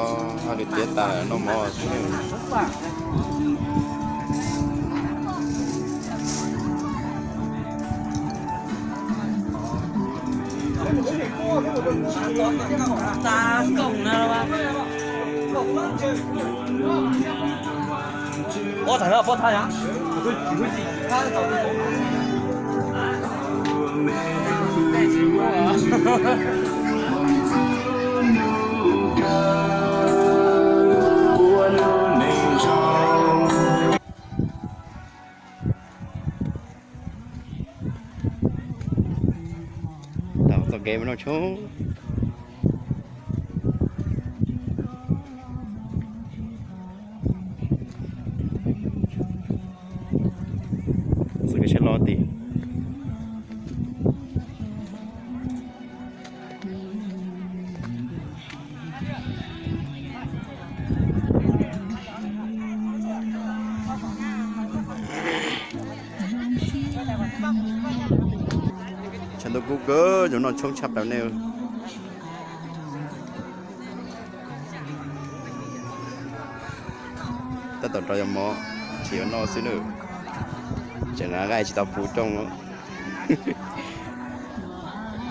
Hab lwm tiav tas noj mov xwb. Tau txoj kev mus noj tshoob. Txoj kev sab loj tim. Tshav ntuj kub kawg, yuav noj tshoob tshaj plaws nej. Tab tom rau yog mov, tsis yuav noj xwb na. Tseem nqa nqaij tsis tau puv rooj.